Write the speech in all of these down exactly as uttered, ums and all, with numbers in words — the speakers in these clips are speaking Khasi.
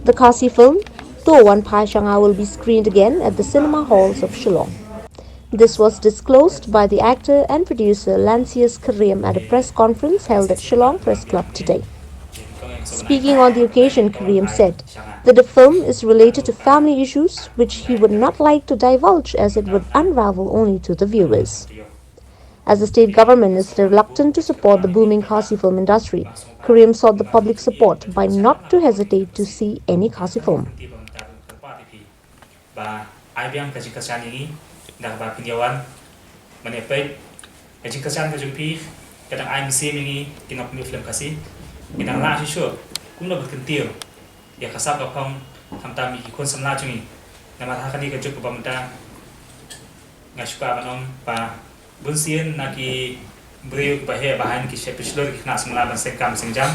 The Khasi film, To Wan Phai Shanga, will be screened again at the cinema halls of Shillong. This was disclosed by the actor and producer Lancius Karim at a press conference held at Shillong Press Club today. Speaking on the occasion, Karim said that the film is related to family issues which he would not like to divulge as it would unravel only to the viewers. As the state government is reluctant to support the booming Khasi film industry, Karim sought the public support by not to hesitate to see any Khasi film. Ba ai biang ka jingkyrshan ïa ngi da kaba phin ïa wan ban ïa peit. Ka jingkyrshan ka jong phi ka dang ai mynsiem ïa ngi ki nongpynmih film Khasi. Ngi dang lah shuh shuh kumno ban kyntiew ïa ka sap ka phong, khamtam ïa ki khun samla jong ngi. Namar ha kane ka juk kaba mynta nga shu kwah ban ong ba bun sien na ki briew kiba heh ba haiñ ki sheptieng shlur ki khynnah samla ban seng kam seng jam.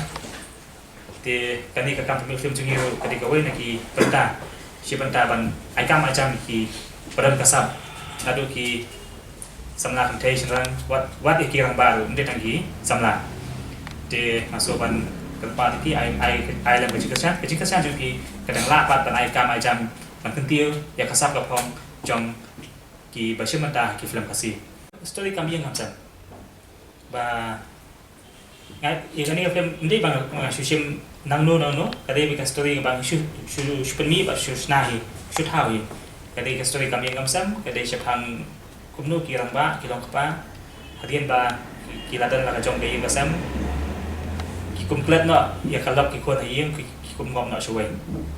Te kane ka kam pynmih film jong ngi ruh ka dei kawei na ki bynta, shi bynta ban ai kam ai jam ïa kiba don ka sap, naduh ki samla kynthei shynrang, wat wat ïa ki rangbah ruh, ym dei tang ki samla. Te nga shu ban kyrpad ïa phi, ai ai ai lem ka jingkyrshan, ka jingkyrshan jong phi ka dang lah pat ban ai kam ai jam ban kyntiew ïa ka sap ka phong jong kiba shim bynta ha ki film Khasi. Story kam ïeng kam sem. Ba nga ïa kane ka film ym dei ba nga shu shim nangno nangno, ka dei ba ka story ba nga shu shu shu pynmih ba shu shna hi, shu thaw hi. Ka dei ka story kam ïeng kam sem, ka dei shaphang kumno ki rangbah ki long kpa hadien ba ki la don la ka jong ka ïing ka sem, ki kum klet noh ïa ka lok ki khun ha ïing, ki ki kum ngop noh shawei,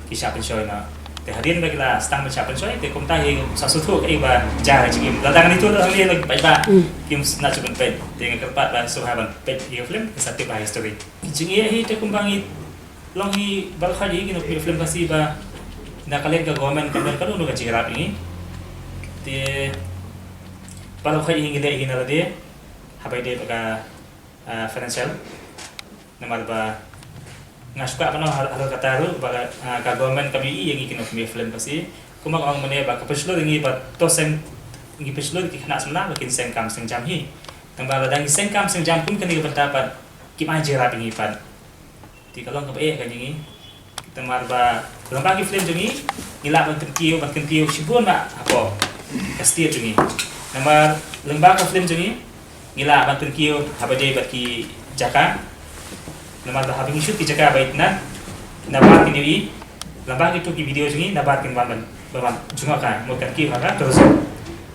ki shah pynshoi noh. Te hadien ba ki la sdang ban shah pynshoi, te kumta hi sa sngewthuh kaei ba jia ha jingim. Lada ngan ïathuh hangne la ki paidbah kim sngewsih ban peit. Te nga kyrpad ba sngewbha ban peit ïa ka film, kin sa tip bha ïa ka story. Ki jingeh hi te kumba ngi long hi baroh hi ki nongpynmih film Khasi ba na ka liang ka government kam don kano kano ka jingïarap ïa ngi. Te baroh hi ngi leh hi na lade haba ïadei bad ka ah, financial. Namar ba nga shu kwah ban ong halor kata ruh ba ah, ka government kam ïohi ïa ngi ki nongpynmih film Khasi. Kumba nga ong mynne ba ka pynshlur ïa ngi ba to seng, ngi pynshlur ïa ki khynnah samla ba kin seng kam seng jam hi. Tangba lada ngi seng kam seng jam kum kane ka bynta pat kim ai jingïarap ïa ngi pat. Te ka long kaba eh ka jong ngi. Namar ba lyngba ki film jong ngi ngi lah ban kyntiew, ban kyntiew shibun bah hapoh ka state jong ngi. Namar lyngba ka film jong ngi ngi lah ban kyntiew haba ïadei bad ki jaka. Namar ba haba ngi shoot ki jaka ba itynnad, nabar kin ïohi, lyngba kito ki video jong ngi nabar kin wan ban, ban wan jngoh ka, mut kan kiew ha ka tourism.